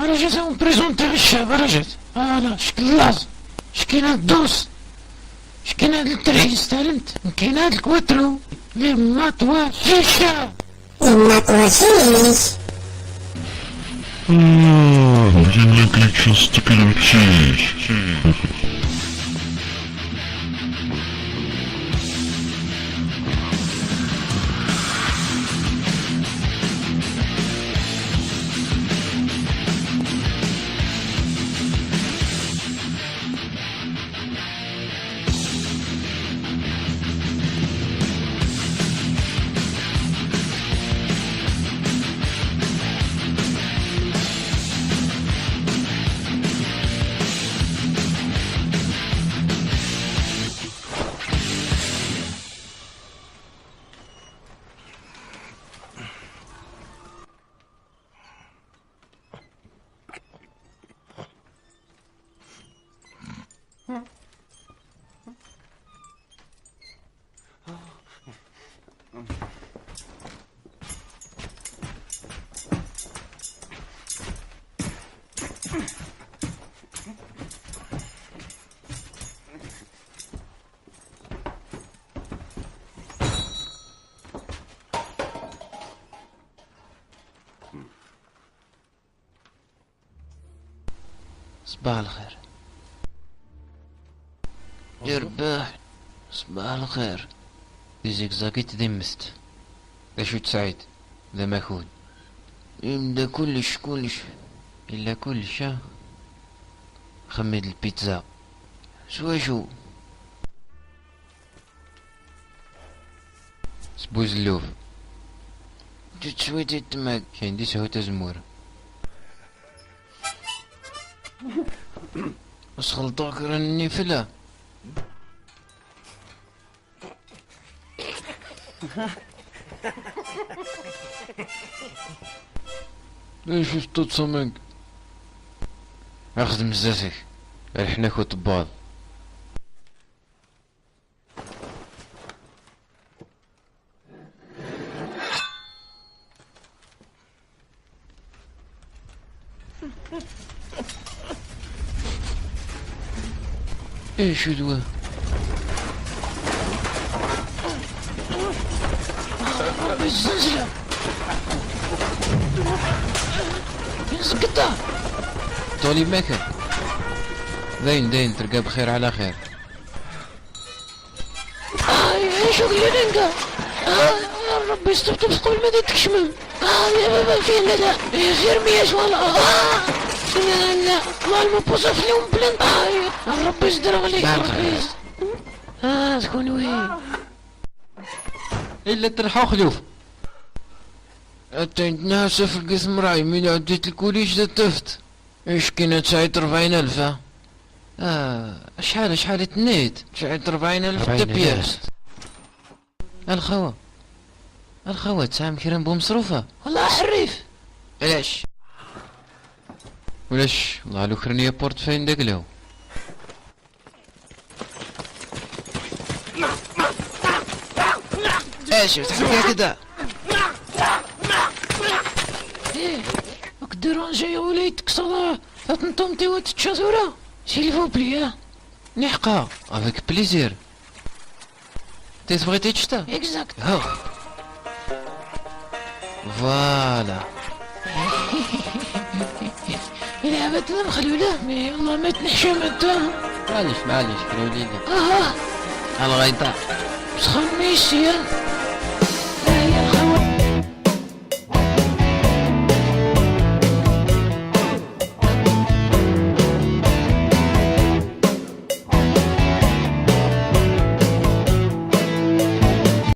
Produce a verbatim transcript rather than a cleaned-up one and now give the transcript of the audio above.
Ara jat ad wen-prezuntiɣ ccab, ara jat. Ala, ckil laẓ, ckil ad dus, ckil ad lterḥis talent, ckil ad lkwatru, les matoirs chicha. Les matoirs chicha. Ah, yella kečč s teklemcic. Ṣbaḥ lxir. Yerbeḥ. Ṣbaḥ lxir. Tizigẓagit d imest. D acu tesɛiḍ? D amakud. Yebda kullec, kullec. Yella kullec, ah. Xemmi-d lpizza. S wacu? S buzelluf. Tettwit i tmak. Kayen di shut azemmur. Ad sxelṭeɣ kra n nnifla. D acu teṭṭuḍ s amek? Axdem zdat-k. Rḥen-ak uṭebbaḍ. Acu d wa? Zzenzla! Nzeggeḍ-a! Ṭuli makan. Dayen, dayen, terga bxir ɛla xir. Ay, acu d yinanga? Ah, Rebbi, sṭebṭeb s qbel ma d-tkecmem. Ah, ya baba, fien da. Firmi-as wala. Ah, la, la, la, الموبوسة في اليوم بلان. Ay, Rebbi, zedreɣ li. Bɛal xir. Ah, d kunwi. Illa terḥa uxluf. Attan tnehha s afelgis mray, mi ɛeddit lkulic d ṭṭeft. Ickin ad tesɛiḍ rebɛin alef, a? Ah, acḥal, acḥal i tenniḍ? Tesɛiḍ rebɛin alef rebɛin alef tapyast. A lxawa, a lxawa, tesɛam kra n bumeṣruf, a? Wallah ḥerrif. Ulac. Ulac, والله لو كرني portefeuille داك لو. ايش تحكي كده؟ ايه، راك ديرونجي يا وليد، تكسر تنطومتي وتتشا ثورة. S'il vous plaît, ها؟ نحقا، avec plaisir. تي تبغي تيتشتا؟ Exact. ها. Voilà. لعبتنا مخلولة، mais والله ما تنحشم انت. معليش، معليش، خلولي لي. اها. الغيطة. سخن ميسي، ها؟